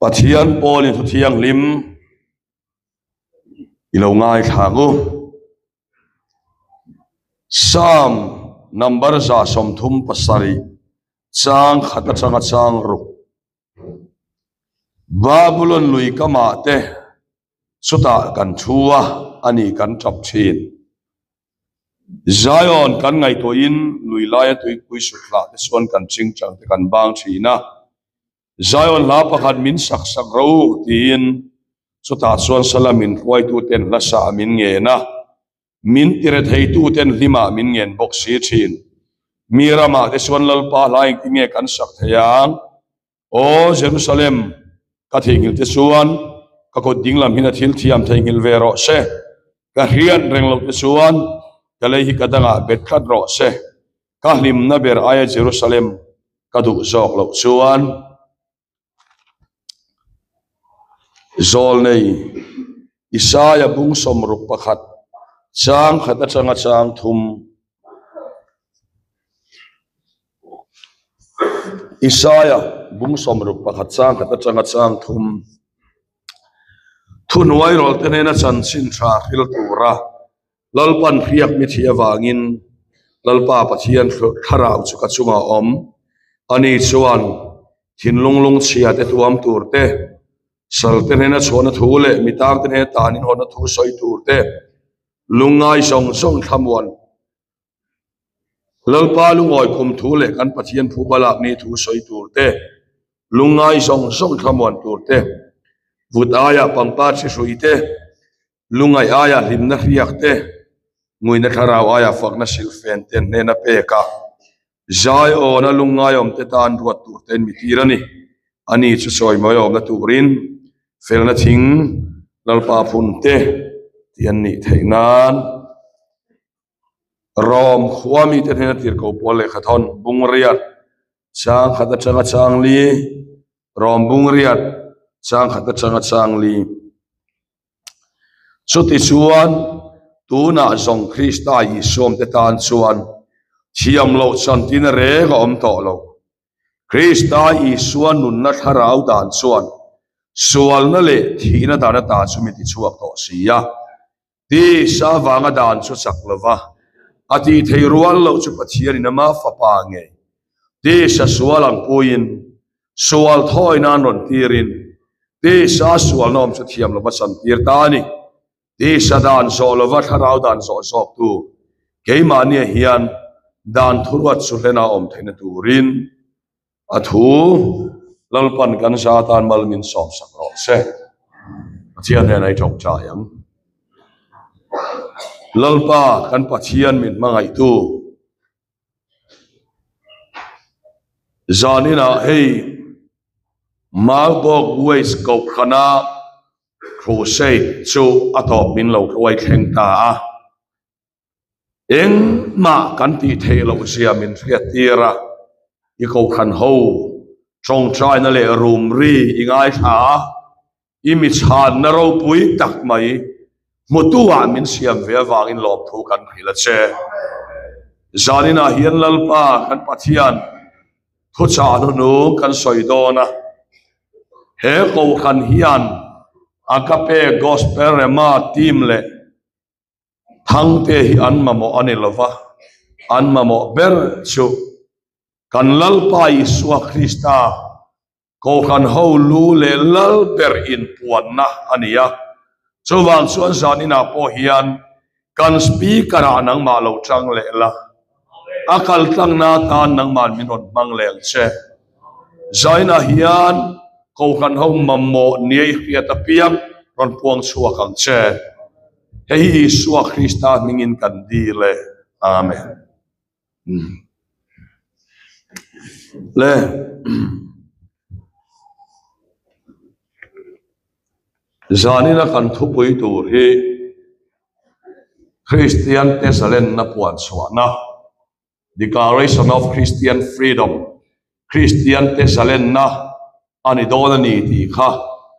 Pathian pawlin thu thianghlim i lo ngaithla ang u. Psalm number 37 chang khat atanga chang ruk. Babulon lui kamah te chutah kan thu a, ani kan tap thin. Zion kan ngaihtuahin lui laia tuipui suthlah te chuan kan chingchang te kan bang thin a. Zion hla pakhat min sak sak ro tiin chutah chuan sala min hruaituten hla sah min ngen a, min tire theituten hlimah min ngen bawk si thin. Mi ramah te chuan Lalpa hla engtin nge kan sak thei ang? Aw Jerusalem, ka theihnghilh te chuan ka kut dinglam hin a thil thiam theihnghilh ve rawh se. Ka hriat reng loh te chuan ka lei hi ka dangah bet tlat rawh se. Ka hlimna ber aia Jerusalem ka duh zawk loh chuan Zawlnei Isaia bung 61 chang khat atanga chang thum Isaia bung 61 chang khat atanga chang thum thuhnuai rawlte hnena chanchin tha hril tura Lalpan hriak mi thih avangin Lalpa Pathian thlarau chu ka chungah a awm. Ani chuan thinlung lungchhia te tuam tur te, sal te hnena chhuahna thu leh mi tang te hnena tan inhawnna thu sawi tur te, lungngai zawng zawng thlamuan Lalpa lungawi kum thu leh kan Pathian phu balak ni thu sawi tur te, lungngai zawng zawng thlamuan tur te, vut aiah pangpar chi hrui te, Lungngaih aia hlimna hriak te, nguina thlarau aia fakna silhfen te an hnena pek a, zai awna lungngai-awm te tan ruat tur tein mi tir a ni. Ani chu sawi mawi awmna turin felna thing Lalpa phun te tih an nih theih nan Rom khua mite hnena tirhkoh pawl lehkha thawn Bungriat chang khat atanga chang li Rom Bungriat chang khat atanga chang li. Chutichuan, tunah zawng Krista Isuamte tan chuan thiam loh chantina reng a awm tawh lo. Krista Isua nunna thlarau dan chuan sualna leh thihna dan ata chu mi tichhuak tawh si a. Tisa vanga dan chu chak lova, a tih thei rual loh chu Pathianin ama Fapa ngei tisa sual ang puiin sual thawi nan rawn tirin tisa sualna awm chu thiam lova chantir ta a ni. Tisa dan zawh lova thlarau dan zawh zawktu keimahnia hian dan thuruat chu hlena awm theihna turin a thu Lalpan kan za atan mal min sawmsak rawh se. Pathian hnenah i tawngtai ang. Lalpa kan Pathian min hmangaihtu Zaninah hei Marburg West Kohhrana Crusade chu a tawp min lo hruai thleng ta a. Engmah kan tih theih loh zia min hriat tir a, i kohhran ho tawngtaina leh rum ri i ngaithla a, I mi chhanna ropui tak mai hmutu-ah min siam ve avangin lawmthu kan hrilh a che. Zaninah hian Lalpa kan Pathian thuchah hnuhnung kan sawi dawn a. He kohhran hian Agape Gospel Rema team leh Thangte hi an mamawh a ni lova, an mamawh ber chu kan Lalpa Isua Krista Kohhran ho lu leh lal ber inpuanna a ni a, chuvang chuan zan inah pawh hian kan Speaker ah nangmah lo tang leh la, a kal tlangna atan nangmah min rawn hmang leh ang che. Zainah hian Kohhran ho mamawh niai hriat apiang rawn puang chhuak ang che. Hei hi Isua Krista hmingin kan dil e. Amen. Le Zanina kan thupui tur hi Kristian te zalenna puan chhuahna Declaration of Christian Freedom Kristian te zalenna a ni dawn a ni tih kha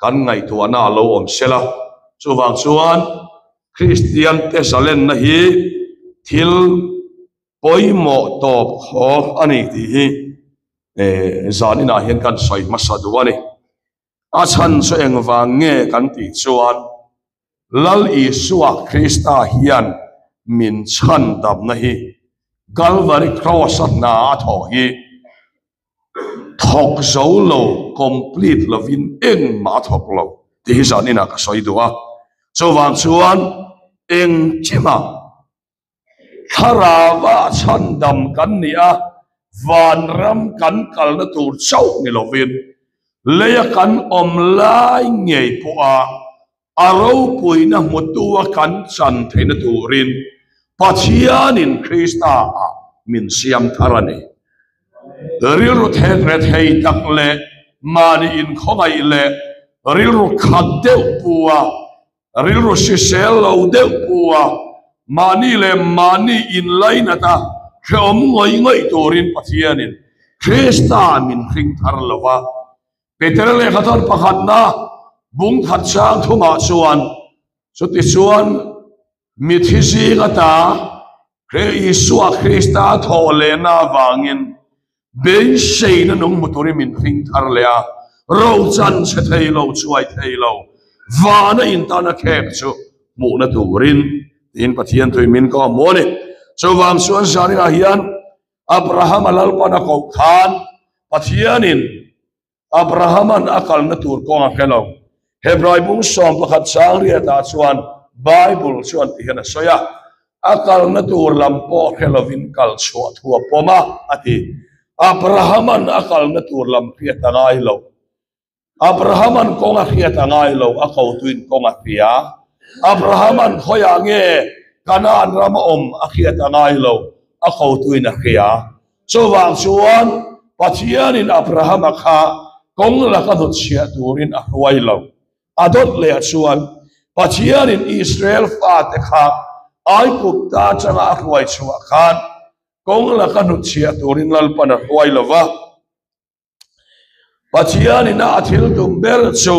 kan ngaihtuahna a lo awm sel a. Chuvang chuan Kristian te zalenna hi thil pawimawh tawp khawk a ni tih hi zaninah hian kan sawi hmasa duh a ni. A chhan chu engvang nge kan tih chuan Lal Isua Krista hian min chhan damna hi Kalvari Kraws-a hna a thawh hi thawk zo lo, complete lovin engmah a thawk lo tih hi zaninah ka sawi duh a. Chuvang chuan engchimah Thlarauva chhandam kan ni a, vanram kan kalna tur chauh ni lovin leia kan awm lai ngei pawha a ropuina hmutua kan chan theihna turin Pathianin Krista-ah min siam thar a ni. Rilru thek re thei tak leh mahni inkhawngaih leh rilru khat deuh pua Rilru hrisel lo deuh pua mahni leh mahni inlainat a hrehawm ngawih ngawih turin Pathianin Krista min hring thar lo va. Peter lehkhathawn pakhatna bung khat chang thumah chuan chutichuan mithi zing ata Isua Krista thawh lehna avangin beiseina nung hmu turin min hring thar leh a, rochan chhe thei lo, chuai thei lo, vana intana khek chu hmuhna turin tiin Pathian tui min ko a hmu a ni. Chuvang chuan zaninah hian Abrahama Lalpan a koh khan Pathianin Abrahaman a kalna tur kawng a hre lo. Hebrai bung 11 chang riatah chuan Bible chuan ti hian a sawi a, A kalna tur lam pawh hre lovin kal chhuah thu a pawm a, a ti. Abrahaman a kalna tur lam hriat a ngai lo. Abrahaman kawng a hriat a ngai lo, a kotuin kawng a hria. Abrahaman khawiah nge Kanaan rama awm a hriat a ngai lo, a kotuin a hria. Chuvang chuan Pathianin Abrahama kha kawng laka hnutchhiah turin a hruai lo. A dawt leh chuan Pathianin Israel fate kha Aigupta atanga a hruai chhuah khan kawng laka hnutchhiah turin Lalpan a hruai lo va. Pathianin a thil tum ber chu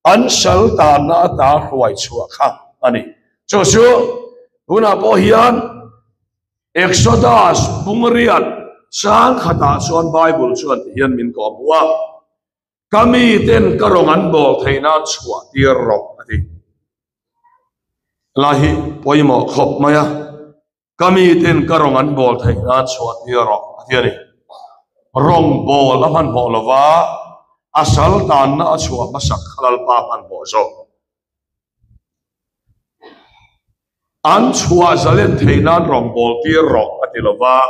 an sal tanna ata hruai chhuah kha a ni. Chu chu tunah pawh hian Exodus bungriat chang khatah chuan Bible chuan ti hian min kawh hmu a, Ka miten ka rawng an bawl theih nan chhuah tir rawh a ti. Lai hi pawimawh khawp mai a. Ka miten ka rawng an bawl theih nan chhuah tir rawh a ti a ni. Rawng bawl a hmanhmawh lo va, a sal tanna a chhuah hmasak kha Lalpa hmanhmawh zawk. An chhuah zalen theih nan rawng bawl tir rawh a ti lo va,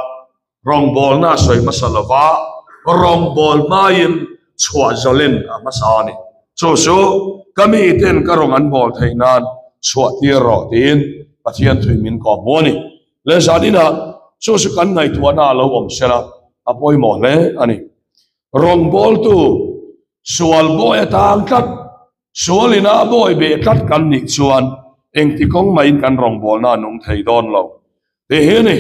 rawng bawlna a sawi hmasa lo va, rawng bawl hmain chhuah zalen a hmasa a ni. Chu chu ka miten ka rawng an bawl theih nan chhuah tir rawh tiin Pathian thui min kawh hmu a ni. Leh zan inah chu chu kan ngaihtuahna a lo awm sela a pawimawh hle a ni. Rawngbawltu sual bawi atang tlat, sual ina a bawi beh tlat kan nih chuan engti kawng mahin kan rawngbawlna a nung thei dawn lo. Tih hi a ni.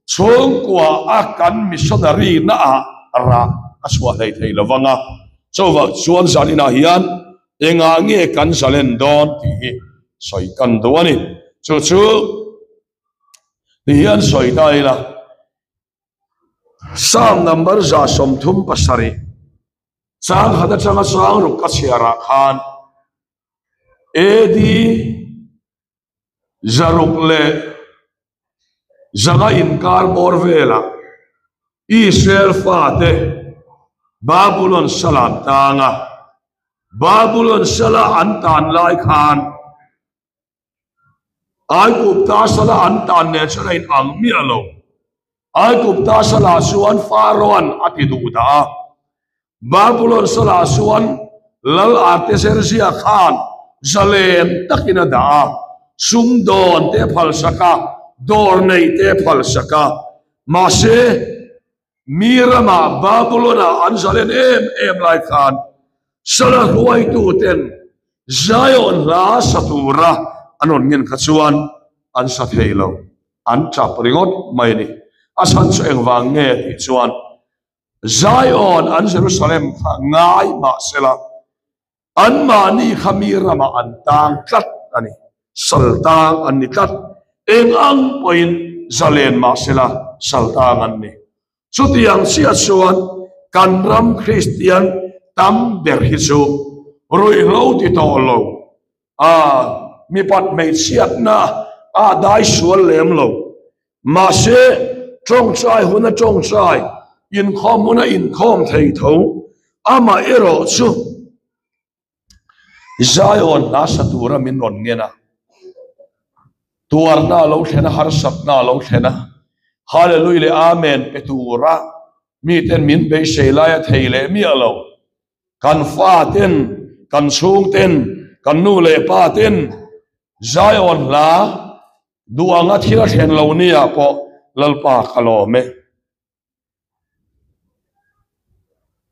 Chhungkua a kan missionary na ah rah a chhuah hlei thei lo vang a, chuvang chuan zan inah hian engah nge kan zalen dawn tih hi sawi kan duh a ni. Chu chu ti hian sawi ta ila, Psalm number 137 chang khat atanga chang ruk ka chhiarah khan AD 600 inkar bawr velah Israel fate Babulon sal an tang a, Babulon sala an tan lai khan Aigupta sala an tan nen chuan a inang miah lo. Aigupta salah chuan Pharaoh-an a ti duh dah a, Babulon salah chuan Lal Artaxerxes khan zalen takin a dah a, sumdawn te a phalsak a, dawr neih te a phalsak a. Mahse, mi ramah Babulon-ah an zalen em em lai khan sala hruaituten Zion hla sa tura an rawn ngen kha chuan an sa thei lo. An tap ringawt mai a ni. A chhan chu engvang nge tih chuan Zion an Jerusalem kha ngai mah sela anmahni kha mi ramah an tang tlat a ni. Sal tang an ni tlat. Eng ang pawhin zalen mah sela sal tang an ni. Chutiang chiah chuan kan ram Kristian tam ber hi chu. Ruihhlo ti tawh lo. A mipat hmeichhiatna a dai sual lem lo. Mahse, tawngtai huna tawngtai, inkhawm huna inkhawm thei tho. Amaherawh chu Zion hla sa tura min rawn ngen a, tuarna a lo thlen a, harsatna a lo thlen a, Hallelujah leh Amen pe tura miten min beisei lai a thei leh miah lo. Kan fa ten, kan chhung ten, kan nu leh pa ten Zion hla duh anga thil a thlen lo nia pawh Lalpa ka lawm e.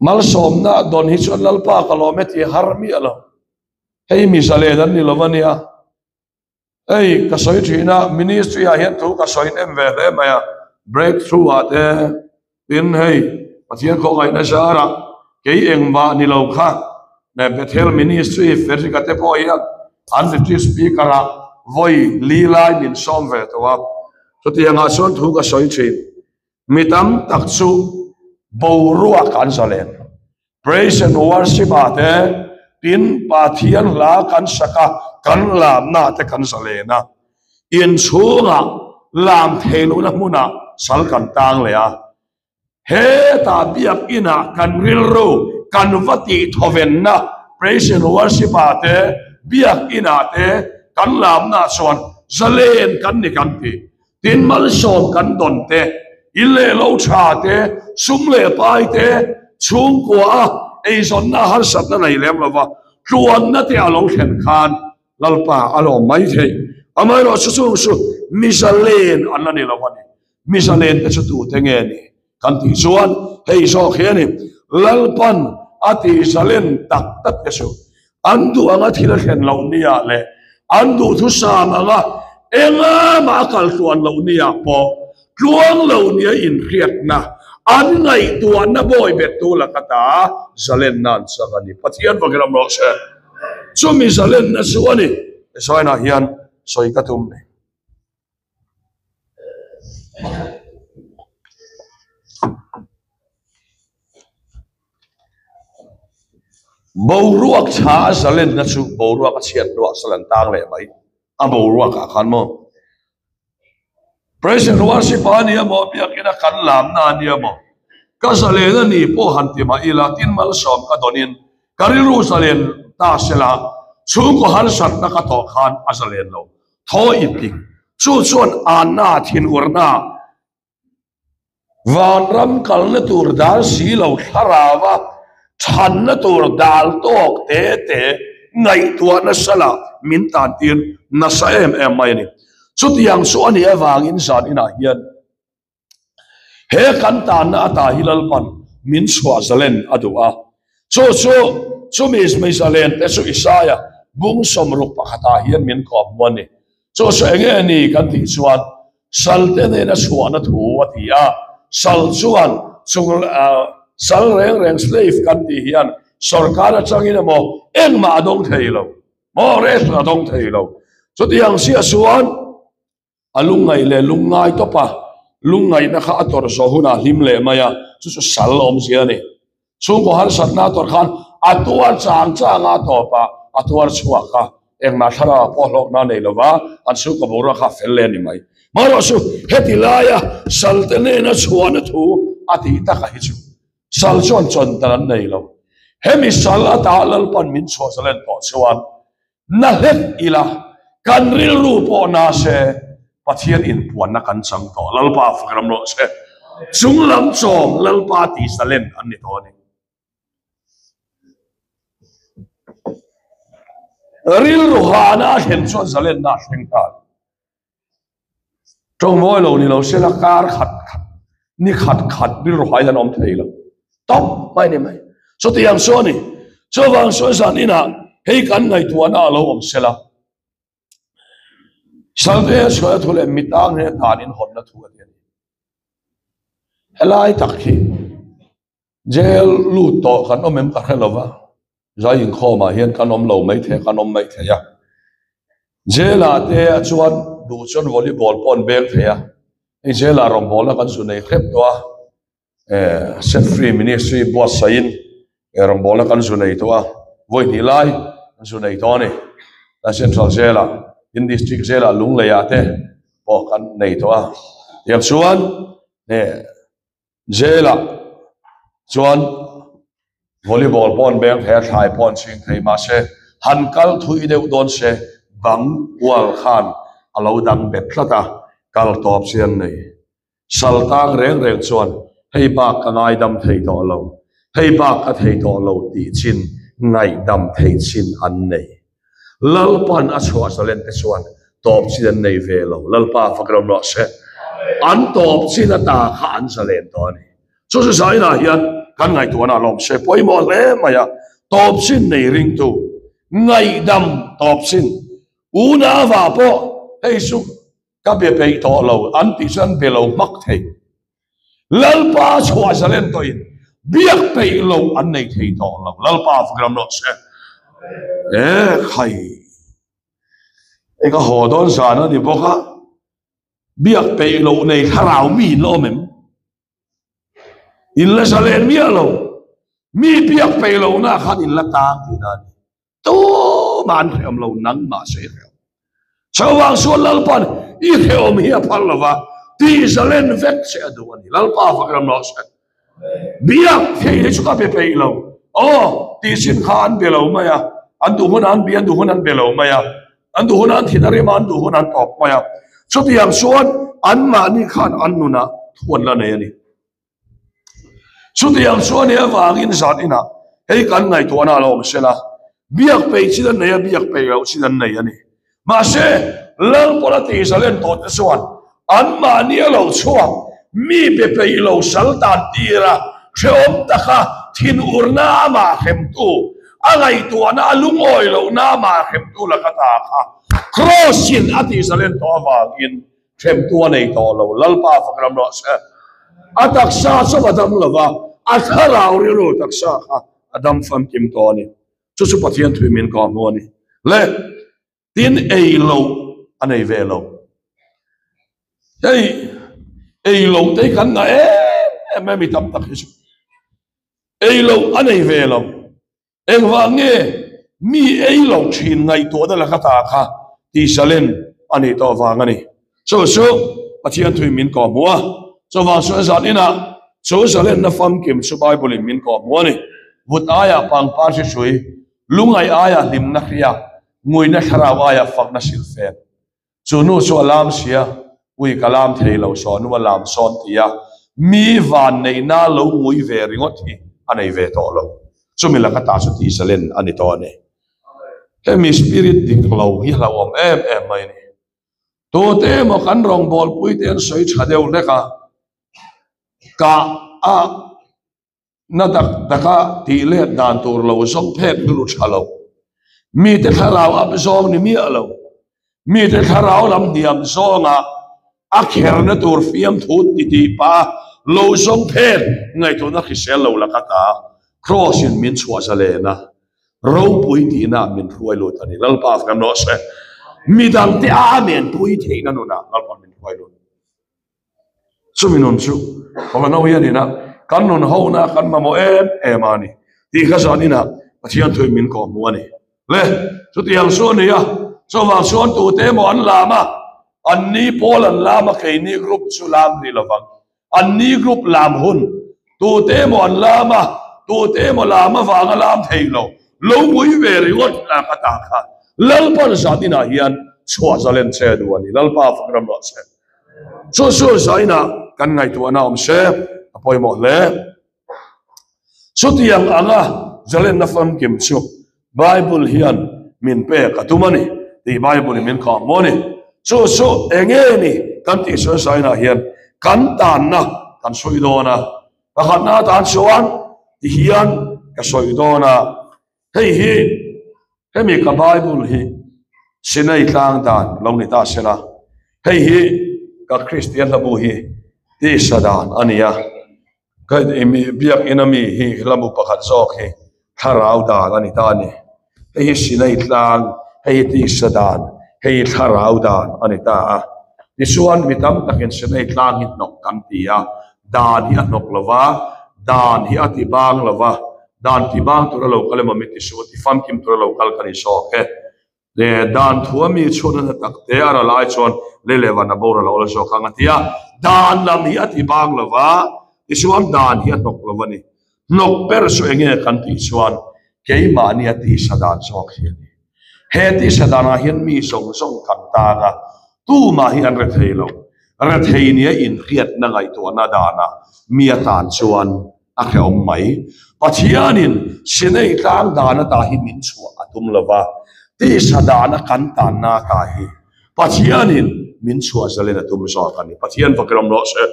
Malsawmna dawn hi chuan Lalpa ka lawm e tih har miah lo. Hei mi zalen an ni lo a nia. Hei ka sawi thin a, ministry ah hian thu ka sawi hnem ve hle mai a, breakthrough ah te tin hei Pathian khawngaihna zarah kei engmah ni lo kha Bethel ministry Frederick-a te pawh hian an retreat speaker ah vawi li lai min sawm ve tawh a, chutiangah chuan thu ka sawi thin. Mi tam tak chu boruak an zalen. Praise and worship ah te tin Pathian hla kan sak a, kan lamna te kan zalen a. Inchhungah lam thei lohna hmunah sal kan tang leh a. Hetah biakinah kan rilru kan va tih thawvenna praise and worship ah te biakinah te kan lamna chuan zalen kan ni kan ti. Tin malsawm kan dawn te, in leh lo tha te, sum leh pai te, chhungkua a eizawnna harsatna nei lem lova tluanna te a lo thlen khan Lalpa a lawm mai thei. Amaherawhchu chung chu mizalen an la ni lo a ni. Mizalen te chu tute nge ni kan tih chuan hei zawk hi a ni. Lalpan a tihzalen tak tak te chu An duh anga thil a thlen loh nia leh an duhthusam anga engama a kal tluan loh nia pawh tluang lo nia inhriatna an ngaihtuahna bawi bettu laka ta zalenna an chang a ni. Pathian vakin awm rawh se. Chumi zalenna chu a ni. Tichuainah hian sawi ka tum ni. Boruak tha a zalenna chu boruak a chhiat hnuah sal an tang leh mai a boruak ah khan maw President worship a nia maw biakin a kan lamna a nia maw ka zalen a ni pawh han ti mah ila tin malsawm ka dawnin ka rilru zalen ta sela chhungkaw harsatna ka tawh khan a zalen lo Thaw i pik. Chu chuan Anna thinurna vanram kalna tur dal si lo thlarava chhanna tur dal tawk te te ngaihtuah nasa lah min tantir nasa em em mai a ni. Chutiang chu a nih avangin zan inah hian He kan tanna ata hi Lalpan min chhuah zalen a duh a. Chu chu chumi mi zalen te chu Isaia bung sawmruk pakhatah hian min kawp mu a ni. Chu chu enge ni kan tih chuan salte nena chhuahna thu a ti a. Sal chuan chung sal reng reng slave kan tih hian sorkar atangin emaw engmah a dawng thei lo maw rest a dawng thei lo. Chutiang chiah chuan A lungngaih leh lungngai tawp a, lungngaihna kha a tawrh zawh hunah hlim leh mai a, chu chu sal awmzia a ni. Chhungkaw harsatna a tawrh khan a tuar chang chang a, a tawp a, a tuar chhuak a, engmah thlarau pawh hlawkna a nei lo va, an chhungkaw boruak kha a fel leh a ni mai. Amaherawhchu, heti laia salte nena chhuahna thu a tih taka hi chu sal chuan chawn dan an nei lo. Hemi sal ata Lalpan min chhuah zalen tawh chuan Na hlek ila, kan rilru pawh na se, Pathian inpuanna kan chang tawh. Lalpa fak ram rawh se. Chunglam chawm Lalpa tih zalen an ni tawh a ni. Rilru hahna a thlen chuan zalenna a thleng nghal. Tawngmawi lo ni lo sela kar khat khat ni khat khat rilru hai hian awm thei lo tawp mai ni mai chutiang chu a ni chuvang chuan zan inah hei kan ngaihtuahna a lo awm sela Salve a chhuah thu leh mitang he tan in hawnna thu a ti a ni helai tak hi Jail lut tawh kan awm em ka hre lova Zai inkhawmah hian kan awm lo mai thei a, kan awm mai thei a. Jail-ah te chuan duh chuan volleyball pawh an beng thei a. Hei jail-ah rawngbawlna kan zu nei hrep tawh a, eh set free ministry buatsaihin eh rawngbawlna kan zu nei tawh a. Vawi hnih lai an zu nei tawh a ni. Kan Central Jail ah, tin District Jail ah Lunglei ah te pawh kan nei tawh a. Tiang chuan Jail ah chuan volleyball pawh an beng thei a, thlai pawh an ching thei mahse han kal thui deuh dawn se bang wall khan a lo dang bet tlat a, kal tawp chi an nei. Sal tang reng reng chuan hei bak ka ngaidam thei tawh lo, hei bak ka thei tawh lo tih chin ngaihdam thei chin an nei. Lalpan a chhuah zalen te chuan tawp chin an nei ve lo. Lalpa fak ram rawh se. An tawp chin ata kha an zalen tawh a ni. Chu chu zainah hian kan ngaihtuahna a lawm se pawimawh hle mai a. Tawp chin nei ringtu ngaihdam tawp chin unava pawh hei chu ka be peih tawh lo an tih chuan be lo hmak thei. Lalpa chhuah zalen tawhin biak peih lo an nei thei tawh lo. Lalpa fak ram rawh se. E khai e ka haw dawn zan a ni bawk a, biak peih loh nei thlarau mi in la awm em? In la zalen miah lo. Mi biak peih lohna khan in la tang tihna a ni. Tumah an hrehawm lo, nangmah sawi hrehawm. Chuvang chuan Lalpa'n i hrehawm hi a phal lo va, tih zalen vek che a duh a ni. Lalpa fak ram rawh se. Biak thei hi chu ka be peih lo. Aw, tih chin kha an be lo mai a, an duh hunah an bia, an duh hunah an be lo mai a, an duh hunah an thin a rim a, an duh hunah an tawp mai a. Chutiang chuan anmahni khan an nunah thu an la nei a ni. Chutiang chuan he avangin zan inah hei kan ngaihtuahna a lo awm sela, biak peih chin an nei a, biak peih loh chin an nei a ni. Mahse, Lalpawn a tih zalen tawh te chuan anmahni a lo chhuak mi be peih lo sal tan tir a, hrehawm taka thinurna amah hremtu, a ngaihtuahna a lungawi lohna amah hremtu laka ta kha Kraws-in a tih zalen tawh avangin Hremtu a nei tawh lo, Lalpa fak ram rawh se. A taksa chu a dam lo va, a thlarau rilru taksa kha a dam famkim tawh a ni. Chu chu Pathian thui min kawh hmu a ni. Le, tin ei loh a nei ve lo. Hei, ei loh te hi kan ngah em em mai mi tam tak hi chu. Ei loh a nei ve lo. Engvang nge mi ei lo thin ngaihtuahna laka ta kha tihsalen a nih tawh vang a ni. Chu chu Pathian thuin min kawh hmu a, chuvang chuan zan inah chu zalenna famkim chu Bible in min kawh hmu a ni. Vut aiah pangpar hri hrui, lungaih aiah hlimna hria, nguina thlarau aiah fakna silfen. Chu nu chu a lam sia, ui ka lam thei lo saw nu a lam sawn ti a, mi van neihna lo ngui ve ringawt hi a nei ve tawh lo. Chumi laka ta chu tih zalen a ni tawh a ni. Hemi spirit dik lo hi hlauhawm em em mai a ni. Tute emaw kan rawngbawlpui te an sawi tha deuh hlek a, kah a Na dak daka tih let dan tur lo zawng phek rilru tha lo. Mite thlarau ap zawng ni miah lo. Mite thlarau lam hniam zawnga a kherna tur fiamthu ti tih pah a lo zawng phek ngaihtuahna hrisel lo laka ta Kraws in min chhuah zalen a, ropui tihna ah min hruai lut a ni. Lalpa kan rawh se. Midangte Amen pui theihna nunah Lalpa min hruai lut. Chumi nun chu Pawlano hian ina kan nun hona kan mamawh em em a ni tih kha zan inah Pathian thuin min kawhhmuh a ni. Le, chutiang chu a ni a, chuvang chuan tute emaw an lam a, anni pawl an lam a, keini group chu lam rih lovang. Anni group lam hun, tute emaw an lam a, tute emaw lam avanga lam thei lo, lo ngui ve ringawt lak ata kha Lalpan zan inah hian chhuah zalen che a duh a ni. Lalpa fak ram rawh se. Chu chu zaina kan ngaihtuahna awm se a pawimawh hle. Chutiang anga zalenna famkim chu Bible hian min pek a tum a ni tih Bible in min khawh maw ni. Chu chu enge ni kan tih chuan zaina hian kan tanna kan sawi dawn a, pakhatna atan chuan ti hian ka sawi dawn a, hei hi Hemi ka Bible hi Sinai tlang dan lo ni ta sela, hei hi ka Kristian hlabu hi tisa dan a ni a, ka biak ina mi hi hlabu pakhat zawk hi thlarau dan a ni ta a ni. Hei hi Sinai tlang, hei hi tisa dan, hei hi thlarau dan a ni ta a. Tichuan mi tam takin Sinai tlang hi hnawk kan ti a, dan hi a hnawk lo va, dan hi a ti bang lo va. Dan ti bang tura lo kal emaw mi ti suh ti famkim tura lo kal ka ni zawk e. Le dan thua mi chhun a tak te a ra lai chuan lei leh van a boral a awl zawk ang a ti a. Dan lam hi a ti bang lo va, tichuan dan hi a hnawk lo a ni. Hnawk ber chu enge kan tih chuan keimahni a tisa dan zawk hi a ni. He tisa danah hian mi zawng zawng kan tang a, tumah hi an rethei lo. Rethei nia inhriatna ngaihtuahna danah mi atan chuan a hrehawm mai. Pathianin Sinai tlang dan ata hi min chhuah a tum lo va, tisa dana kan tanna ata hi Pathianin min chhuah zalen a tum zawk a ni. Pathian fak rawm rawh se.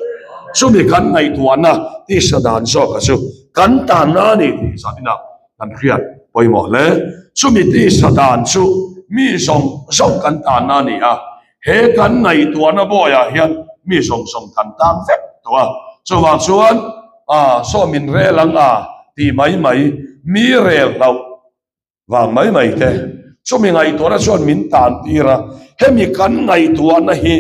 Chumi kan ngaihtuahna tisa dan zawka chu kan tanna a ni tih zaninah kan hriat pawimawh hle. Chumi tisa dan chu mi zawng zawng kan tanna a ni a, He kan ngaihtuahna bawiah hian mi zawng zawng kan tan vek tawh a, chuvang chuan a saw min rel ang a tih mai mai, mi rel hlauh vang mai mai te chumi ngaihtuahna chuan min tan tir a, hemi kan ngaihtuahna hi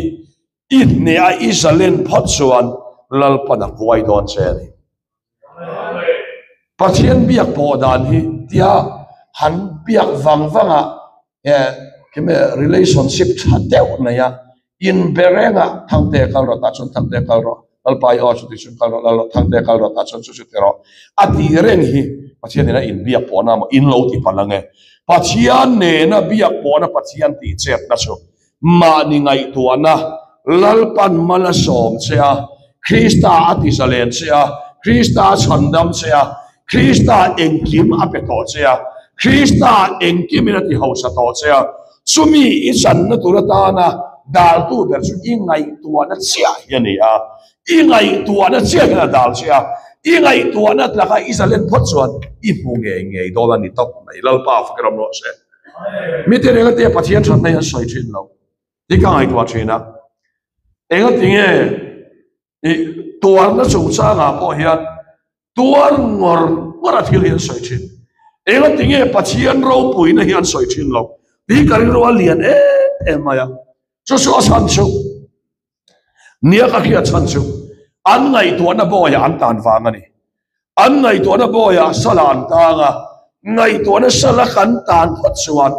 i hneh a i zalen phawt chuan Lalpan a huai dawn che a ni. Pathian biak pawh dan hi tia han biak vang vang a kime relationship tha deuh nei a inbe reng a Thangte kal rawh tah chuan Thangte kal rawh Lalpa i aw chuti chuan kal rawh Lal Thangte kal rawh tah chuan chu chu ti rawh a tih reng hi Pathian nena inbiak pawhna maw in lo ti palh ange Pathian nena biak pawhna Pathian tih chetna chu Mahni ngaihtuahna Lalpan mal a sawm che a, Krista a ti zalen che a, Krista a chhandam che a, Krista engkim a pe tawh che a, Krista engkimin a ti hausa tawh che a, chumi i channa tur atana daltu ber chu i ngaihtuahna chiah hi a ni a, i ngaihtuahna chiah hian a dal che a, i ngaihtuahna tlaka i zalen phawt chuan i hmu ngei ngei dawn a ni tawp mai. Lalpa fak ram rawh se. Mite reng atia Pathian thatna hi an sawi thin lo tih ka ngaihtuah thin a. Engatinge i tuarna chungchangah pawh hian tuar ngawr ngawr a thil hi an sawi thin. Engatinge Pathian ropuina hi an sawi thin lo tih ka rilru a lian em em mai a. Chu chu a chhan chu nia ka hriat chhan chu an ngaihtuahna bawiah an tan vang a ni. An ngaihtuahna bawiah sala an tang a, ngaihtuahna sala kan tan phawt chuan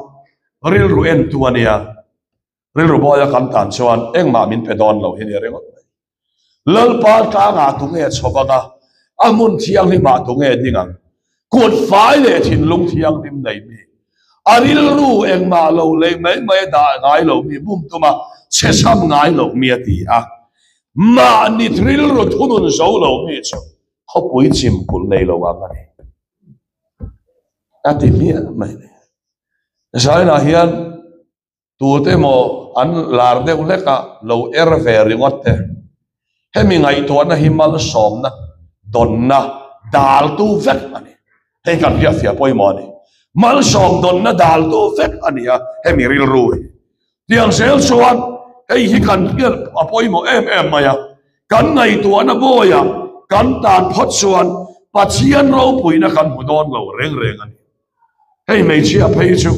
rilru entu a nia. Rilru bawia kan tan chuan engmah min pe dawn lo hi nia ringawt mai. Lalpa tlangah tunge chho vang a, a hmun thianghlimah tunge ding ang? Kut fai leh thinlung thianghlim nei mi, a rilru engmah lo leh mai mai a dah ngai lo mi, bum tuma chhe chham ngai lo mi a ti a. Mahni rilru thunun zo lo mi chu khawpui chim kulh nei lo ang a ni. A ti hmiah mai ni. Zainah hian Tute emaw an lar deuh hlek a, lo er ve ringawt te. Hemi ngaihtuahna hi malsawmna, dawnna, daltu vek a ni. Hei kan hriatfiah pawimawh a ni. Malsawm dawnna daltu vek a ni a, hemi rilru hi. Tiang zel chuan hei hi kan hriat a pawimawh em em mai a. Kan ngaihtuahna bawiah kan tan phawt chuan Pathian ropuina kan hmu dawn lo reng reng a ni. Hei hmeichhia phei chu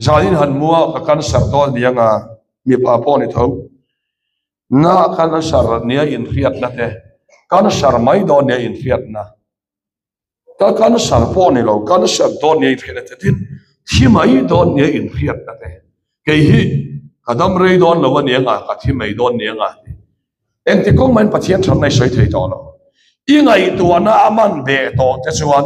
Zanin han mu a ka cancer dawn ni anga mipa pawh ni tho. Na cancer nia inhriatna te, cancer mai dawn nia inhriatna, ka cancer pawh ni lo cancer dawn nia inhriatna te tin thi mai dawn nia inhriatna te kei hi ka dam rei dawn lo a ni anga ka thi mai dawn ni anga ti. Engti kawng mahin Pathian thatna i sawi thei tawh lo. I ngaihtuahna a man ve tawh te chuan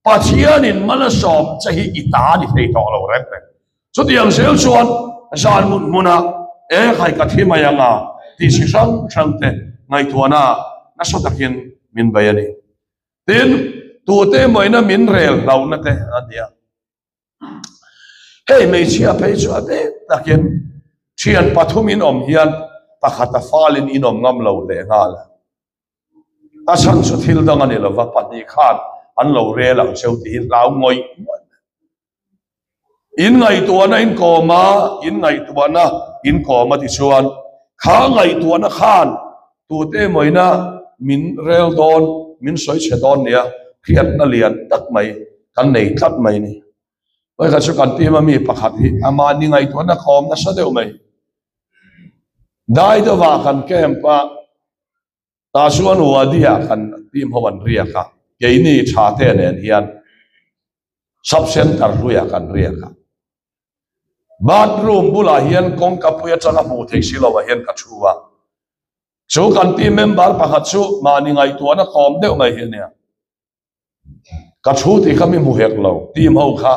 Pathianin mal a sawm che hi i ta ni thei tawh lo reng reng. Chutiang zel chuan zan mut hmunah e khai ka thi mai anga tih chi hrang hrang te ngaihtuahna nasa takin min bei a ni. Tin, tute emawina min rel hlauhna te a ni a. Hei hmeichhia phei chu a bik takin thian pathum in awm hian pakhat a falin in awm ngam lo leh nghal a. A chhan chu thil dang a ni lova, pahnih khan an lo rel ang cheu tih hi hlau ngawih ngawih mai. In ngaihtuahna in kawm a, in ngaihtuahna in kawm a tichuan kha ngaihtuahna khan tute emawina min rel dawn, min sawi chhe dawn nia hriatna lian tak mai kan nei tlat mai ni. Vawikhat chu kan team a mi pakhat hi amah ni ngaihtuahna kawm nasa deuh mai. Dai deuhah kan camp a, tah chuan Wadi ah kan team ho an riak a. Keini tha te nen hian Sub Centre hluiah kan riak a. Bathroom bulah hian kawngka pui atanga hmuh theih si lovah hian ka thu a. Chu kan team member pakhat chu mahni ngaihtuahna kawm deuh mai hi a nia. Ka thu tih kha mi hmu hek lo, team ho kha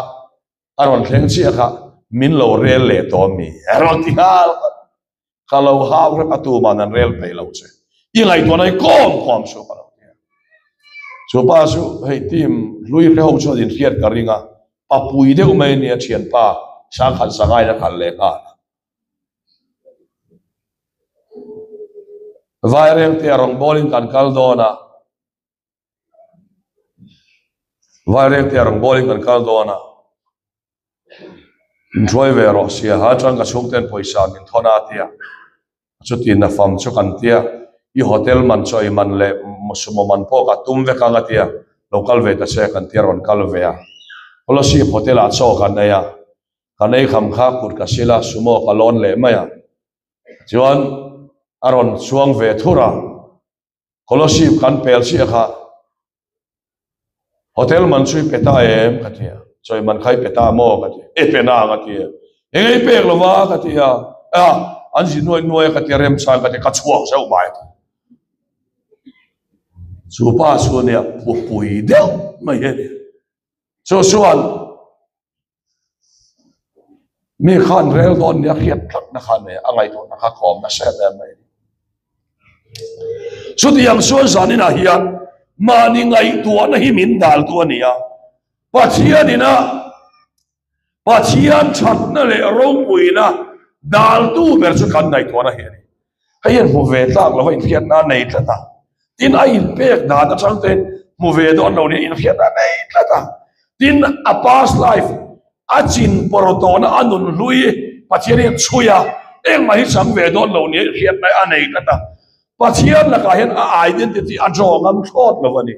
a rawn thleng chiah kha min lo rel leh tawh mi a rawn ti nghal vat. Ka lo hau rep a tuman an rel peih lo che. I ngaihtuahna hi kawm kawm suh ka lo ti a. Chu pa chu hei team hlui hre ho chuan inhriat ka ring a, papui deuh mai a nia thianpa Sangkhat Zangain a kal leh nghal a. Vairengte a rawngbawlin kan kal dawn a. Vairengte a rawngbawlin kan kal dawn a, min hruai ve rawh sia ha chuan ka chhungten pawisa min thawn a tia, chuti na fam chu kan tia, i hotel man chaw i man leh sumo man pawh ka tum vek ang a tia, lo kal ve ta che kan tia rawn kal ve a, Kolasib hotel ah chaw kan ei a, kan ei kham kha kut ka sil a, sumo ka lawn leh mai a, chuan a rawn chuang ve thur a. Kolasib kan pel chiah kha hotel man chu i pe ta em ka ti a, chawi man kha i pe ta maw ka ti a, e pe nang a ti a, eng ei pek lo va ka ti a, a an zi nuai nuai a ka ti a remchang ka ti a, ka chhuak zeuh mai a ti. Chu pa chu ania pupui deuh mai hi a ni. Chu chuan Mi khan rel dawn nia hriat tlatna kha nei a ngaihtuahna kha kawm nasa em em mai a ni. Chutiang chuan zaninah hian mahni ngaihtuahna hi min daltu a ni a, Pathianina Pathian thatna leh ropuina daltu ber chu kan ngaihtuahna hi a ni. Hei hian hmu ve tlak lova inhriatna a nei tlat a, tin a inpek dan atang te hmu ve dawn lo nia inhriatna a nei tlat a, tin a past life a chin pawr tawhna a nun hlui Pathian hian chhui a, engmah hi chang ve dawn lo nia inhriatna a nei tlat a, Pathian lakah hian a identity a draw ngam thlawt lo a ni.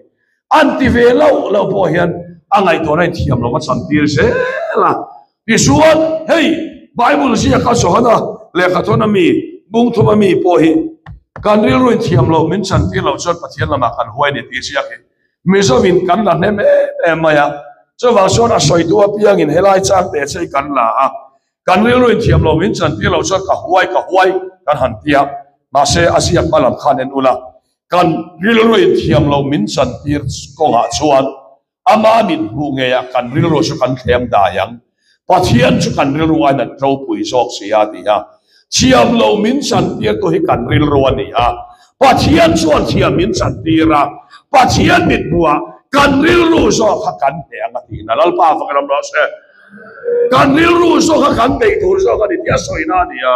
An ti ve loh loh pawh hian a ngaihtuahna inthiam lo a chantir zel a. Tichuan, hei Bible ziaka Johana lehkhathawn a mi, bungthum a mi pawh hi kan rilru inthiam loh min chantir loh chuan Pathian lamah kan huai a ni tih ziak hi Mizovin kan la hnem em em mai a. Chuvang chuan a sawitu apiangin helai chang teh che hi kan la a, kan rilru inthiam loh min chantir loh chuan ka huai ka huai kan han ti a, mahse a ziak hma lam khan en ula Kan rilru inthiam lo min chantir kawngah chuan ama min hmuh ngeiah kan rilru chu kan thlem dai ang. Pathian chu kan rilru aiin an ropui zawk si a ti a. Thiam lo min chantirtu hi kan rilru a ni a. Pathian chuan thiam min chantir a, Pathian mithmuhah kan rilru zawk kha kan hneh ang a tih na. Lalpa fak ram rawh se. Kan rilru zawk kha kan beih tur zawk a ni tih a sawina a ni a.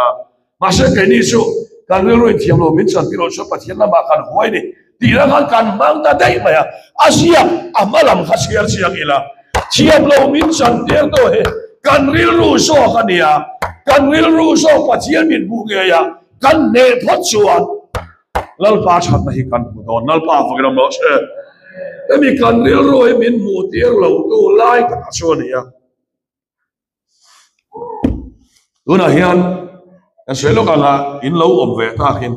Mahse keini chu kan rilru inthiam lo min chantir loh chuan Pathian lamah kan huai ni tih la khan kan hmang ta daih mai a, a ziak a hma lam kha chhiar chiang ila thiam lo min chantir tawh hi kan rilru zawk a nia, kan rilru zawk Pathian min hmuh ngei a kan hneh phawt chuan Lalpa thatna hi kan hmu dawn, Lalpa fakin awm rawh se. Hemi kan rilru hi min hmuh tir lo tu lai takah chu a ni a. Tunah hian kan sawi lawk anga in lo awm ve takin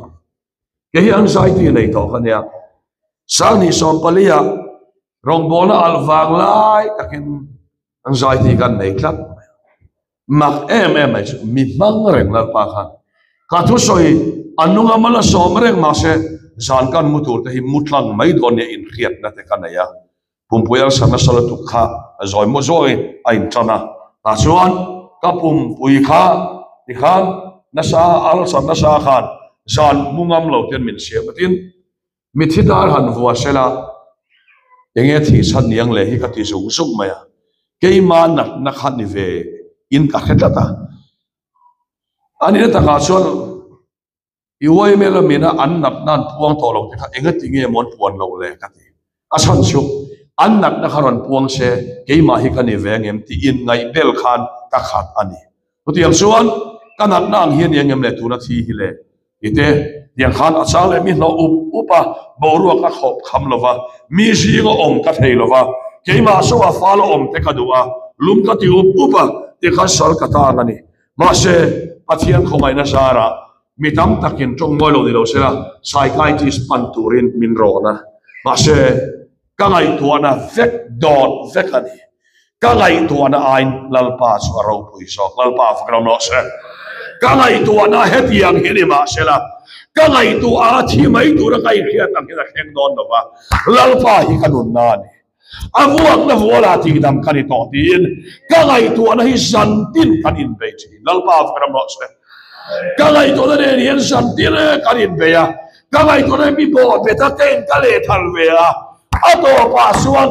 kei hi anxiety nei tawh ka nia. Sanghnih sawmpalia rawngbawlna alh vang lai takin anxiety kan nei tlat mai a. Mak em em mai chu mi hmang reng Lalpa khan ka thusawi a nunga mal a sawm reng mahse zan kan mu tur te hi mu tlang mai dawn nia inhriatna te ka nei a. Pumpui arsa nasa lutuk kha a zawi maw zawi a intan a, tah chuan ka pumpui kha tikhan nasa arsa nasa khan zan mu ngam lo ten min siam a, tin mithi dar han vua sela enge thih chhan niang leh hi ka ti zung zung mai a, keima natna kha ni ve in ka hre tlat a, a nihna takah chuan. I uaime lamina an natna an puang tawh lo te kha engati nge maw an puan loh le ka ti. A chhan chu an natna kha rawn puang se keimah hi ka ni ve angem tih inngaih bel khan ka khat a ni. Chutiang chuan ka natna ang hi a ni angem le tuna thi hi le ti te tiang khan a chang leh mi hnawh up up a, boruak a khawp kham lo va, mi zinga awm ka thei lo va, keimah saw a fal a awm te ka duh a, lum ka ti up up a ti khan sal ka tang a ni. Mahse, Pathian khawngaihna zarah mi tam takin tawng mawi lo ni lo sela psychiatrist pan turin min rawn a. Mahse, Ka ngaihtuahna vek dawt vek a ni. Ka ngaihtuahna aiin Lalpa chu a ropui zawk. Lalpa fak ram rawh se. Ka ngaihtuahna hetiang hi ni mahsela, ka ngaihtuah a thi mai tura ka inhriat ang hian a thleng dawn lo va, Lalpa hi ka nunna a ni. A vuakna vualah tihdam ka ni tawh tiin ka ngaihtuahna hi zantin kan inbei thin. Lalpa fak ram rawh se. Ka ngaihtuahna nen hian zantin kan inbei a, ka ngaihtuahna hi mi bawh bet a, ka in ka lehthal ve a, a tawpah chuan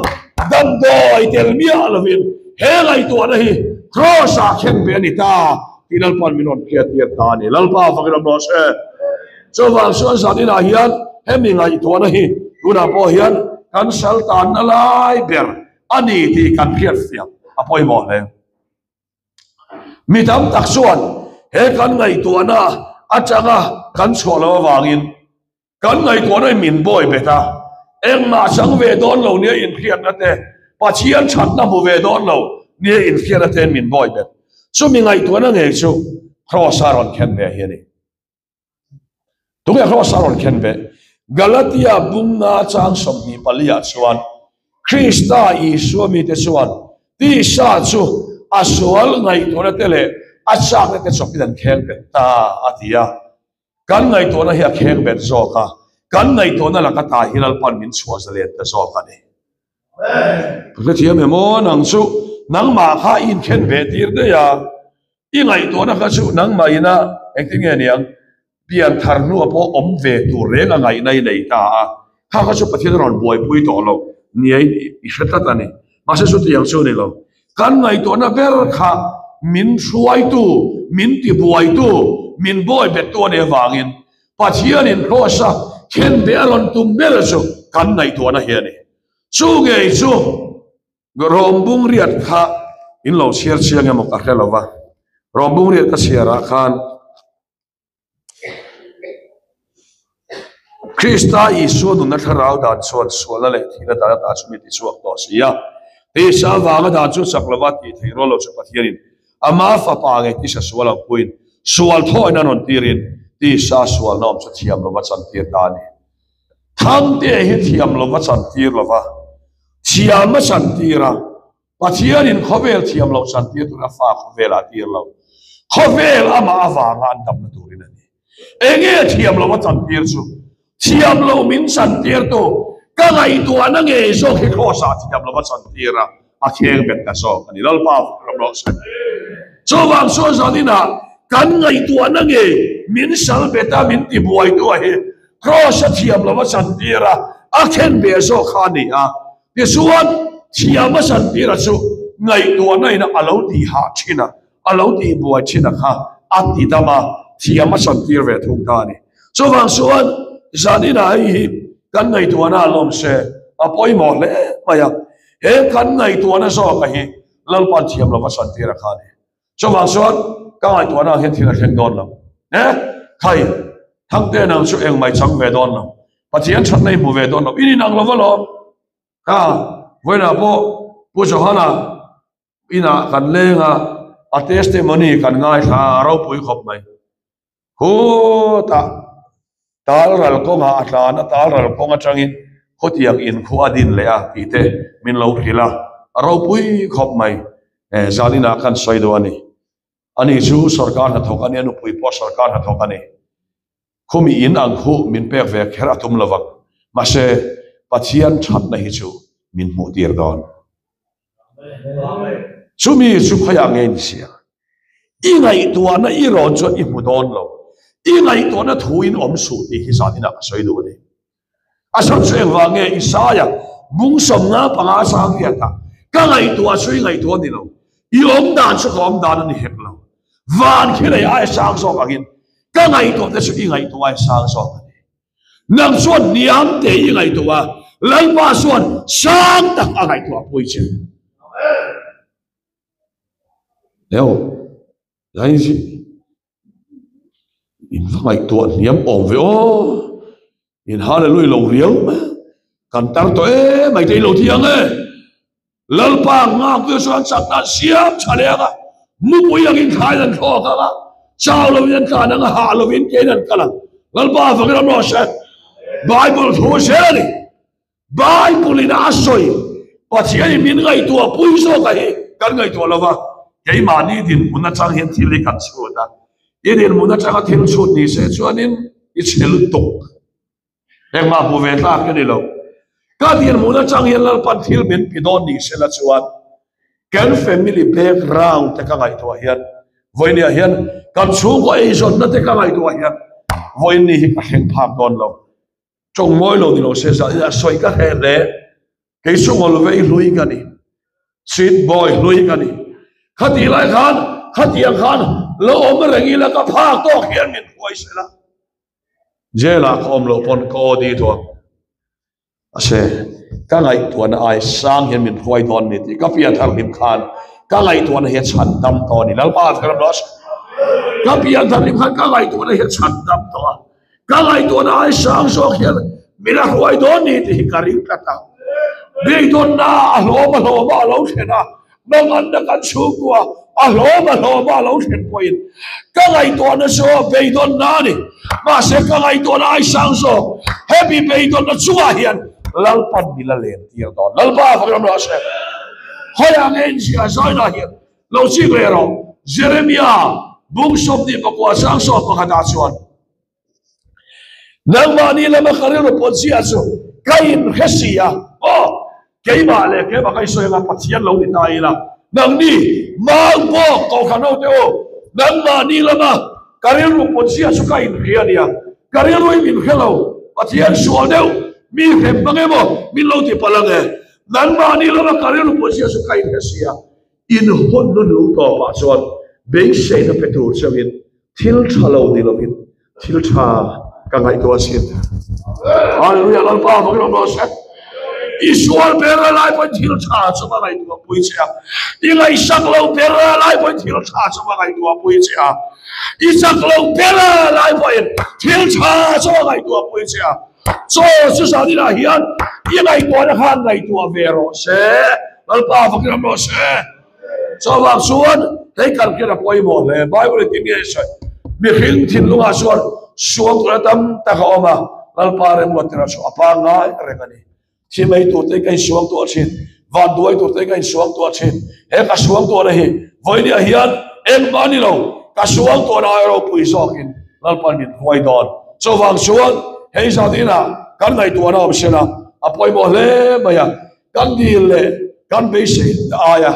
damdawi tel miah lovin he ngaihtuahna hi Kraws-ah khen ve a ni ta tih Lalpa'n min rawn hriattir ta a ni. Lalpa fak ram rawh se. Chuvang chuan zaninah hian hemi ngaihtuahna hi tunah pawh hian kan sal tanna lai ber a ni tih kan hriatfiah a pawimawh hle. Mi tam tak chuan he kan ngaihtuahna atanga kan chhuah loh avangin kan ngaihtuahna hi min bawi bet a, engmah chang ve dawn lo nia inhriatna te, Pathian thatna hmu ve dawn lo nia inhriatna tein min bawi bet. Chumi ngaihtuahna ngei chu Kraws-a rawn khen ve hi a ni. Tunge Kraws a rawn khen ve? Galatia bunga chang 24 ah chuan Krista Isua mite chuan tisa chu a sual ngaihtuahna te leh a chakna te chawpin an kheng bet ta a ti a. Kan ngaihtuahna hi a kheng bet zawk a, kan ngaihtuahna laka ta hi Lalpan min chhuah zalen ta zawk a ni. Ka hrethiam em aw, nang chu nangmah kha i inkhen ve tir daih a. I ngaihtuahna kha chu nangmah ina engtin nge niang pian thar hnua pawh awm ve tur reng a ngaihna i nei ta a, kha kha chu Pathian a rawn buaipui tawh lo niain i hre tlat a ni. Mahse chutiang chu a ni lo. Kan ngaihtuahna ber kha min hruaitu, min tibuaitu, min bawi bettu a nih avangin Pathianin Kraws-a khenbeh a rawn tum ber chu kan ngaihtuahna hi a ni. Chu ngei chu. Rawmbung riat kha in lo chhiar chiang emaw ka hre lo va, rawmbung riat ka chhiarah khan Krista Isua nunna thlarau dan chuan sualna leh thihna dan ata chu mi tichhuak tawh si a, tisa avanga dan chu chak lova tih theih rual lo chu Pathianin ama fapa ngei tisa sual ang puiin sual thawhin a rawn tirin tisa sualna awm chu thiam lova chantir ta a ni. Thangte hi thiam lova chantir lova, thiam a chantir a, Pathianin khawvel thiam loh chantir tura fa khawvel ah tir lo, khawvel amah avanga an damna turin a ni. Enge thiam lova chantir chu? Thiam lo min chantir tu, ka ngaihtuahna ngei zawk hi Kraws ah thiam lova chantir a, a kheng bet ta zawk a ni. Lalpa ram rawh se. Chuvang chuan zaninah kan ngaihtuahna ngei min sal bet a, min tibuaitu a hi Kraws a thiam lo a chantir a, a khen ve zawk kha a ni a. Tichuan, thiam a chantira chu ngaihtuahna in a lo tih hah thin a, a lo tih buai thin a kha a ti dam a, thiam a chantir ve thung ta a ni. Chuvang chuan, zaninah hei hi kan ngaihtuahna a lawm se, a pawimawh hle mai a. He kan ngaihtuahna zawka hi Lalpa'n thiam lo a chantir a kha a ni. Chuvang chuan ka ngaihtuahna ang hian thil a thleng dawn lo. E, khai, Thangte nang chu engmai chang ve dawn lo. Pathian thatna i hmu ve dawn lo. In inang lo va lawm. Kha, vawiinah pawh Pu Johana inah kan leng a, a testimony kan ngaithla a, a ropui khawp mai. Khutah tal ral kawngah a tlan a, tal ral kawng atangin khawtiang in khu a din leh a tih te min lo hrilh a, a ropui khawp mai. Zan inah khan sawi duh a ni. Ani chu sorkar hnathawk a ni, a nupui pawh sorkar hnathawk a ni. Khumi in ang khu min pek ve kher a tum lovang. Mahse, Pathian thatna hi chu min hmuh tir dawn. Chumi chu khawiah nge ni sia? I ngaihtuahna i rawn chuan i hmu dawn lo. I ngaihtuahna thu in awm suh tih hi zan inah ka sawi duh a ni. A chhan chu engvang nge Isaia bung 55 sang hian a ka ngaihtuah chu i ngaihtuah a ni lo. I awm dan chu ka awm dan a ni hek lo. Van khi lei aia sang zawk angin ka ngaihtuah te chu i ngaihtuah aia sang zawk a ni. Nang chuan hniam te i ngaihtuah a, Lalpa chuan sang tak a ngaihtuah pui che. Leo, zai zi in va ngaihtuah hniam awm ve aw, in hallelujah lo riau mai a, kan tar tawh em mai te i lo thi ang e, Lalpa nghak te chuan chakna an siam tha leh ang a, mupui angin thlaiin an thlawk ang a, chau lovin an tlan ang a, hah lovin kein an kal ang, Lalpa avangin an rawh se, Bible thu zel a ni. Bible in a sawi Pathian in min ngaihtuah pui zawk a hi kan ngaihtuah lo va, keimahni dinhmun atang hian thil hi kan chhut a, i dinhmun atanga thil chhut ni se chuanin i chhe lutuk. Engmah hmu ve tlak ka ni lo. Ka dinhmun atang hian Lalpan thil min pi dawn ni se la chuan kan family background te ka ngaihtuah hian vawinia hian kan chhungkaw eizawnna te ka ngaihtuah hian vawiin ni hi ka thleng phak dawn lo. Tawng mawi lo ni lo se zah ila sawi ka hreh hle. Kei chu ngawlvei hlui ka ni. Street boy hlui ka ni. Khatih lai khan khatiang khan lo awm reng ila ka phak tawk hian min hruai se la. Jail ah ka awm loh pawn ka aw di tawh ang. Mahse ka ngaihtuahna ai sang hian min hruai dawn ni tih ka pian thar hlim khan ka ngaihtuahna hi a chhan dam tawh a ni. Lalpa a thar rawh se. Ka pian thar hlim khan ka ngaihtuahna hi a chhan dam tawh a. Ka ngaihtuahna ai sang zawk hian min a hruai dawn ni tih hi ka ring tlat a. Beidawnna a hlawm a hlawm a lo thlen a, manganna kan chhungkua a hlawm a hlawm a lo thlen pawhin ka ngaihtuahna chu beidawnna a ni. Mahse ka ngaihtuahna ai sang zawk hemi beidawnna chungah hian Lalpan min la len tir dawn. Lalpa fak ram rawh se. Khawiah nge inzia zainah hian lo chik leh rawh. Jeremia bung 24 sang 11 ah chuan Nangmahni lama ka rilru pawh chiah chu ka inhre si a, aw, keimah leh keimah ka insawi anga Pathian lo ni ta ila, nangni mau bawk kohhran ho te u, nangmahni lama ka rilru pawh chiah chu ka inhria a nia, ka rilru hi min hre lo, Pathian sual deuh mi hrem hmang emaw min lo ti palh ang e, nangmahni lama ka rilru pawh chiah chu ka inhre si a, in hun nu tawpah chuan beiseina pe tur chauhin Thil tha lo ni lovin thil tha ka ngaihtuah asin. Hallelujah Lalpa vang rawh rawh se. I sual ber lai pawhin thil tha chu ka ngaihtuah pui che a. I ngaihsak lo ber lai pawhin thil tha chu ka ngaihtuah pui che a. I chak lo ber lai pawhin thil tha chu ka ngaihtuah pui che a. Chaw chu zaninah hian i ngaihtuahna khan ngaihtuah ve rawh se. Lalpa vang rawh rawh se. Chuvang chuan hei kal khian a pawimawh hle. Bible in tinge i sawi? Mihring thinlungah chuan suam tura tam tak a awm a, Lalpa remruat tirah chu a pangngai reng a ni. Thi mai tur te ka insuang tuah thin, vanduai tur te ka insuang tuah thin. He ka suang tuahna hi vawinia hian engmah a ni lo, ka suang tuahna ai ropui zawkin Lalpa'n min hruai dawn. Chuvang chuan hei zat inah kan ngaihtuahna awm sela a pawimawh hle mai a. Kan dil leh kan beisei aia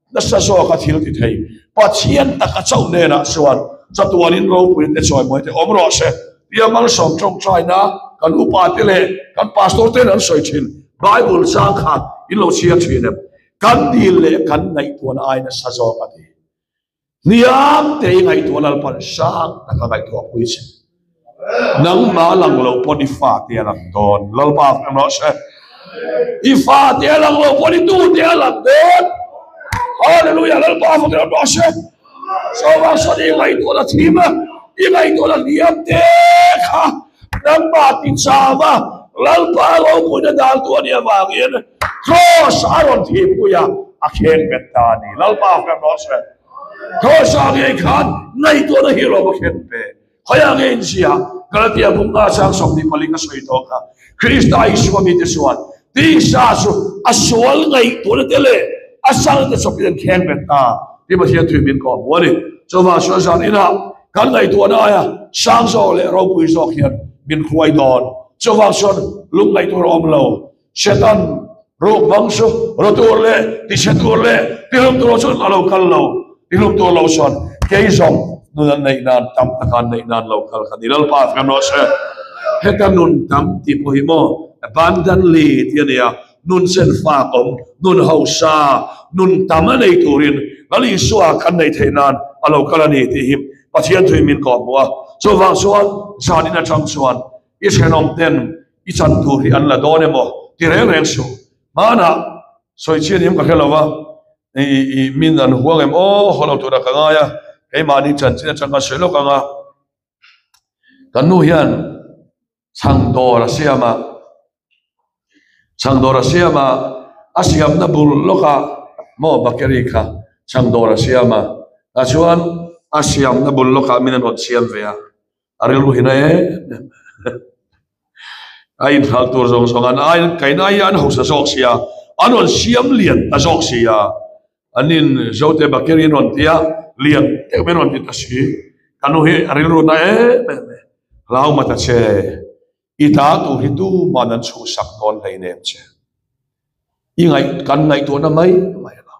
nasa zawka thil ti thei Pathian taka chauh hnenah chuan chatuanin ropui te chawimawi te awm rawh se tia malsawm tawngtaina kan upa te leh kan pastor ten an sawi thin Bible chang kha in lo chhiar thin em? Kan dil leh kan ngaihtuahna ai nasa zawk a ti. Hniam te i ngaihtuah Lalpan sang taka ngaihtuah pui che. Nangmah lang lo pawn i fate a lang dawn. Lalpa fam rawh se. I fate a lang lo pawn i tute a lang dawn. Hallelujah Lalpa fam rawh se. Chuvang chuan i ngaihtuah la thim a, i ngaihtuah la hniam te kha nangmah ti cham a, Lalpa ropuina daltu a nih avangin Cross a rawn thihpui a, a kheng bet ta a ni. Lalpa fam rawh se. Cross ah ngei khan ngaihtuahna hi lawm a khen ve. Khawiah nge in zia? Galatia bunga chang 24 ka sawi tawh kha. Krista Isua mite chuan tisa chu a sual ngaihtuahna te leh a sal te chawpin an kheng bet ta tih Pathian thui min kawh hmu a ni. Chuvang chuan zan inah kan ngaihtuahna aia sang zawk leh ropui zawk hian min hruai dawn. Chuvang chuan lung ngaihtuah awm lo. Setan ruk bang chu ro tur leh tichhe tur leh tihlum tur chuan a lo kal lo. Tihlum tur lo chuan kei zawng nun an neih nan tam taka an neih nan lo kal kha ni. Lalpa fem rawh se. Heta nun tam tih pawh hi maw abundantly tih a nia. Nun sen fak awm, nun hausa, nun tam a nei turin Lal Isua kan neih theih nan a lo kal a ni tih hi Pathian thuin min kawhhmuh a. Chuvang chuan zanin atang chuan i thenawm ten I chan tur hi an la dawn emaw ti reng reng suh. Hmanah sawi chian hiam ka hre lo va, i min an huang em aw haw lo tura ka ngai a, keimahni chanchin atang ka sawi lawk ang a. Kan nu hian chhang dawr a siam a, chhang dawr a siam a, a siamna bul lawkah maw bakery kha chhang dawr a siam a, tah chuan a siamna bul lawkah min an rawn siam ve a. A rilru hi na em em. A inhralh tur zawng zawng an ai kaina hi an hausa zawk sia, an rawn siam lian ta zawk sia. An in Zote Bakeri an rawn ti a, lian deuh mai an rawn ti ta si. Ka nu hi a rilru na em em e. Hlau mata che, i ta tur hi tuman an chhuhsak dawn hleinem che. I ngaih kan ngaihtuahna mai mai a lo.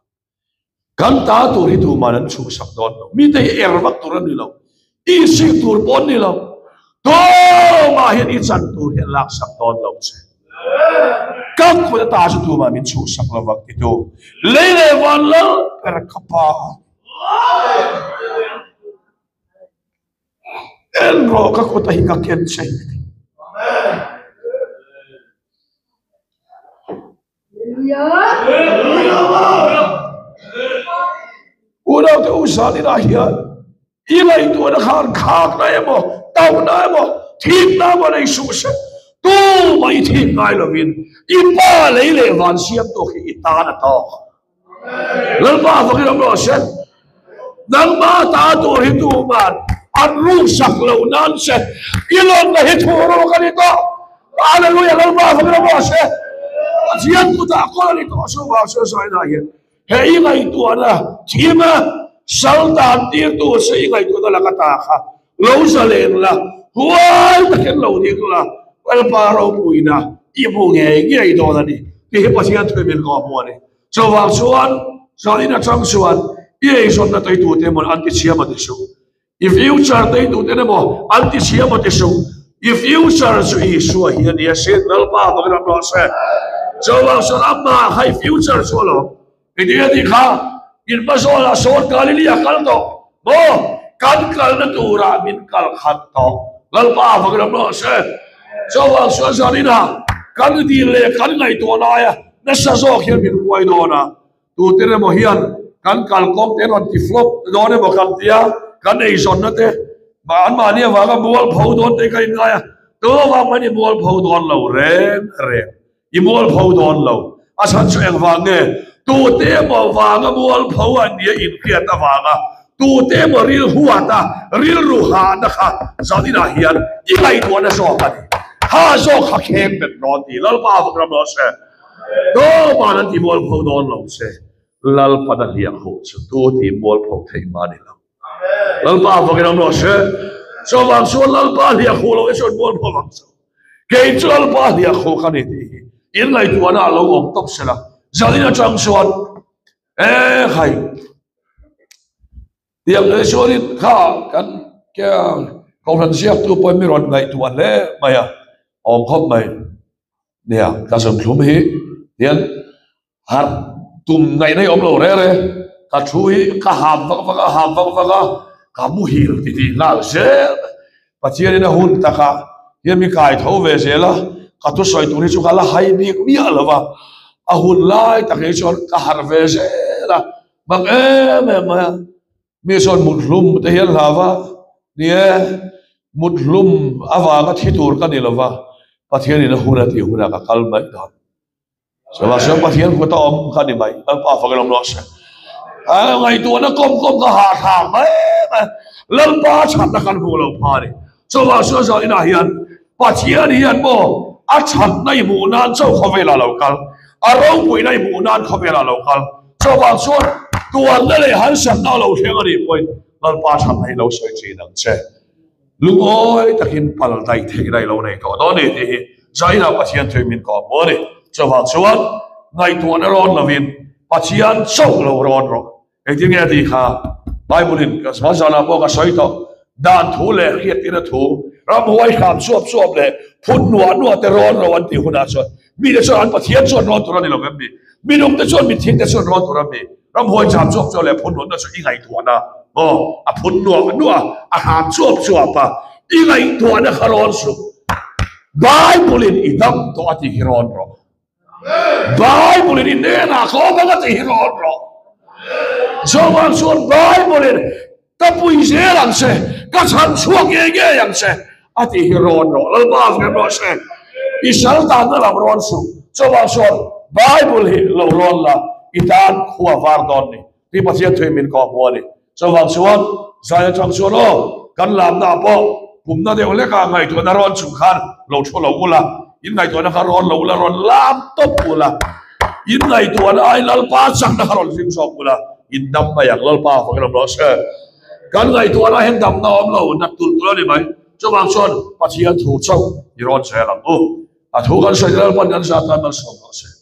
Kan ta tur hi tuman an chhuhsak dawn lo. Mite hi er vak tur a ni lo. I sik tur pawh an ni lo. Tumah hian i chan tur hi an laksak dawn lo che. Ka kut ata chu tumah min chhuhsak lo vak titu lei leh van lal ber ka pa. En rawh ka kut a hi ka ken che. Unaute u zaninah hian i ngaihtuahna khan khakna emaw, tauhna emaw, thikna emaw nei suh se. Tumah i thik ngai lovin i pa lei leh van siam tawk hi i tan a tawk. Lalpa fakin awm rawh se. Nangmah ta tur hi tuman an ruksak loh nan che i lawmna hi thu ruk a ni tawh. Hallelujah Lalpa fakin awm rawh se. Pathian kutah kawl a ni tawh chuvang chu zainah hian he i ngaihtuahna thim a sal dan tirtu che i ngaihtuahna laka ta kha lo zalen la huai takin lo ding la Lalpa ropuina i hmu ngei ngei dawn a ni tih hi Pathian thu min kawh hmu a ni. Chuvang chuan zanin atang chuan i eizawnna teitute emaw an tichhiam a ti suh. I future teitute emaw an tichhiam a ti suh. I future chu Isua hi a ni a sin, Lalpa bawkin a rawh se. Chuvang chuan amah kha i future chu alawm. Engtin nge tih kha in hma zawlah sawn Galilee a kal tawh maw? Kan kalna turah min kal khat tawh. Lalpa bawkin a rawh se. Chuvang chuan zaninah kan dil leh kan ngaihtuah laia nasa zawk hian min huai dawn a, tute emaw hian kan kalkawng te rawn ti flop dawn emaw kan tia, kan eizawnna te anmahni avanga mualpho dawn te ka inngai a, tuvang mai ni mualpho dawn lo reng reng, i mualpho dawn lo, a chhan chu engvang nge tute emaw vanga mualpho a nia inhriat avanga tute emaw ril huat a rilru hahna kha zaninah hian i ngaihtuahna zawk a ni. Kha zawk kha kheng bet rawn ti Lalpa vawk ram rawh se. Tawman an ti mualpho dawn lo che. Lalpan a hliah huh chu tu ti mualpho thei mah ni lo. Lalpa vawk ram rawh se. Chuvang chuan Lalpa hliah huh lo hi chuan mualpho vang chu. Kei chu Lalpa hliah huh ka ni tih hi in ngaihtuahna a lo awm tawp sela. Zanin atang chuan E khai tiang leh chuanin kha kan kohhran ziaktu pawhin mi rawn ngaihtuah hle mai a, awm khawp mai. Nia, ka zun thlum hi hian harh tum ngaihna hi awm lo reng reng. Ka thu hi ka ham vak vak a, ham vak vak a, ka muhil ti tih nghal zel. Pathianin a hun takah hian mi kai tho ve zel a, ka thusawi tur hi chu ka la hai bik miah lo va, a hun lai tak hi chuan ka harh ve zel a, mak em em mai a, mi chuan mut hlum te hian hlau va, ni e, mut hlum avanga thi tur ka ni lo va, Pathianin a hun a tih hunah ka kal mai dawn. Chuvang Pathian kut a awm kha ni mai, Lalpa fakin awm rawh se. A ngaihtuahna kawm kawm ka hah thlak mai mai, Lalpa chhatna kan hmuh lo pha a ni. Chuvang chuan zan inah hian Pathian hian maw a chhatna i hmuh nan chauh khawvelah lo kal, a ropuina i hmuh nan khawvelah lo kal. Chuvang chuan tuanna leh harsatna a lo thleng a nih pawhin Lalpa chhatna hi lo sawi thin ang che. Lungawi takin pal daih theihna i lo nei tawh dawn a ni tih hi Zaina Pathian thuin min kawm maw a ni. Chuvang chuan ngaihtuahna rawn lovin Pathian chauh lo rawn rawh. Engtin nge a tih kha? Bible-in ka hma zanah pawh ka sawi tawh, dan thu leh hriattirna thu, ramhuai hram chuap chuap leh phut nuah nuah te rawn lo an tih hunah chuan mite chuan an Pathian chuan rawn tur a ni lo em ni? Minungte chuan mithingte chuan rawn tur a mi? Ramhuai cham chuap chuap leh phun nuahna chu i ngaihtuahna maw? A phun nuah nuah a, a hram chuap chuap a, i ngaihtuahna kha rawn suh. Bible-in i dam tawh a tih hi rawn rawh. Bible-in i hnenah ka awm ang a tih hi rawn rawh. Chuvang chuan Bible-in Ka pui zel ang che, ka chhan chhuak ngei ngei ang che, a tih hi rawn rawh, Lalpa hmel rawh se, i sal tanna lam rawn suh, chuvang chuan Bible hi lo rawn la, i tan khua var dawn ni, tih Pathian thuin min kawh hmu a ni. Chuvang chuan zai atang chuan aw, kan lamna ah pawh pumna deuh hlekah ngaihtuahna rawn chung khan lo thu lo ula. In ngaihtuahna kha rawn lo ula, rawn lam tawp ula. In ngaihtuahna ai Lalpa chakna kha rawn hlim zawk ula, in dam mai ang. Lalpa fak in awm rawh se. Kan ngaihtuahna hian damna awm lo, nat tulh tulh a ni mai. Chuvang chuan Pathian thu chauh i rawn zel ang u. A thu kan sawi Lalpan kan zat tan malsawm rawh se.